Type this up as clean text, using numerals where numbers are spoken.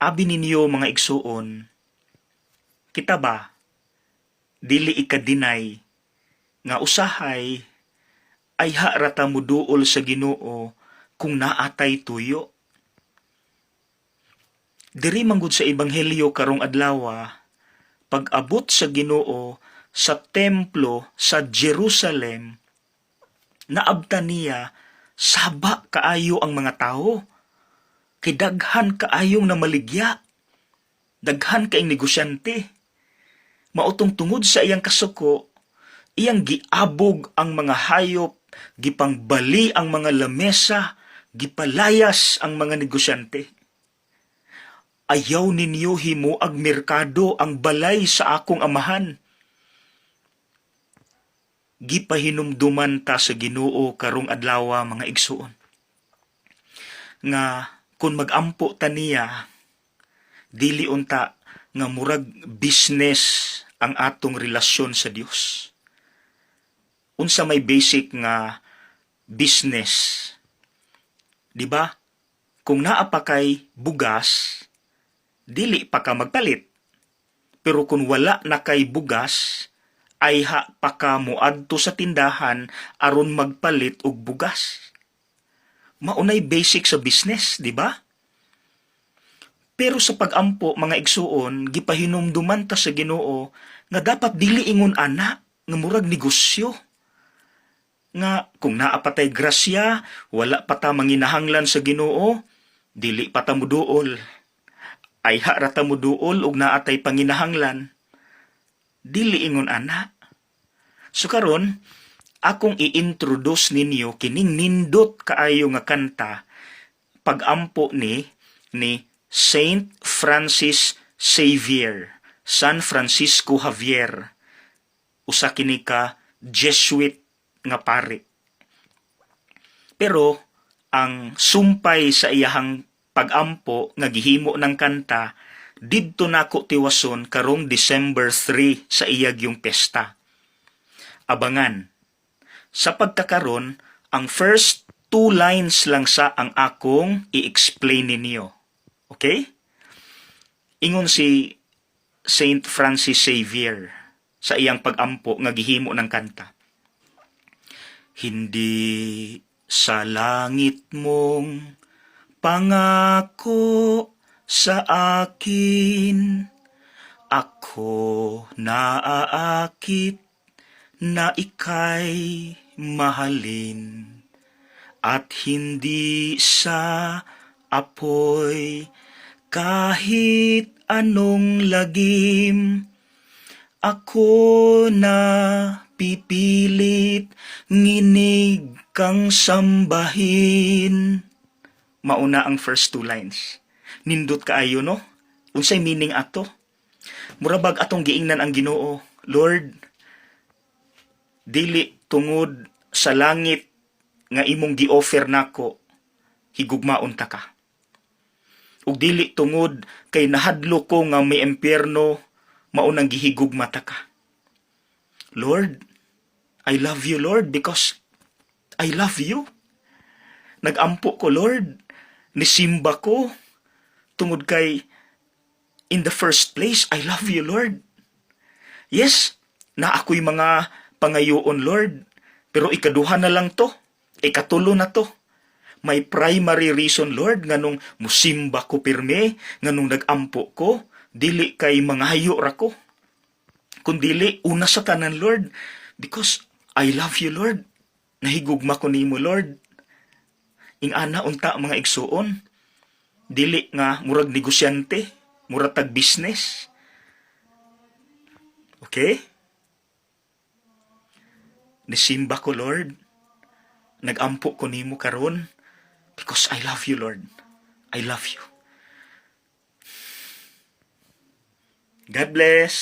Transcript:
Abi ninyo, mga igsuon, kita ba dili ika-deny nga usahay ayha ra ta muduol sa Ginoo kung naatay tuyo? Diri manggod sa ebanghelyo karong adlaw, pag-abot sa Ginoo sa templo sa Jerusalem, naabtan niya saba kaayo ang mga tao. Kay daghan kaayong namaligya. Daghan kaayong negosyante. Mao tong tungod sa iyang kasuko, iyang giabog ang mga hayop, gipangbali ang mga lamesa, gipalayas ang mga negosyante. "Ayaw ninyo himuag merkado ang balay sa akong Amahan." Gipahinumduman ta sa Ginoo karong adlaw, mga igsuon, nga kung magampo ta niya, dili unta nga murag business ang atong relasyon sa Dios. Unsa may basic nga business? Di ba? Kung naa pa kay bugas, dili pa ka magpalit. Pero kung wala na kay bugas, ayha pa ka moadto sa tindahan aron magpalit og bugas. Maunay basic sa business, di ba? Pero sa pagampo, mga igsuon, gipahinumduman ta sa Ginoo nga dapat dili ingon ana nga murag negosyo. Nga kung naa pa tay grasya, wala pa ta manginahanglan sa Ginoo, dili pa ta muduol. Ayha ra ta muduol og naa tay panginahanglan. Dili ingon ana. So karon, akong i-introduce ninyo kining nindot kaayo nga kanta, pagampo ni Saint Francis Xavier, San Francisco Javier. Usa kini ka Jesuit nga pari. Pero ang sumpay sa iyahang pagampo nga gihimo ng kanta didto nako tiwason karong December 3 sa iya gyung pesta. Abangan. Sa pagkakaron, ang first two lines lang sa ang akong i-explain ninyo. Okay? Ingon si Saint Francis Xavier sa iyang pagampo nga gihimo ng kanta. Hindi sa langit mong pangako sa akin, ako naaakit na ika'y mahalin at hindi sa apoy, kahit anong lagim, ako na pipilit nginig kang sambahin. Mauna ang first two lines. Nindot kaayo, no? Unsay meaning ato? Murabag atong giingnan ang Ginoo, "Lord, dili tungod sa langit nga imong gi-offer nako higugmaon ta ka. Ug dili tungod kay nahadlo ko nga may impyerno mao nang gihigugma ta ka. Lord, I love you, Lord, because I love you. Nagampo ko, Lord, nisimba ko tungod kay in the first place, I love you, Lord. Yes, naa ako'y mga pangayoon, Lord, pero ikaduha na lang to, ikatulo na to. May primary reason, Lord, nganong musimba ko pirme, nganong nagampo ko, dili kay mangayo ra ko. Kundili, una sa tanan, Lord, because I love you, Lord. Nahigugma ko nimo, Lord." Ingana unta, mga igsuon, dili nga murag negosyante, murag tag business. Okay? Nisimba ko, Lord. Nagampo ko nimo karon because I love you, Lord. I love you. God bless.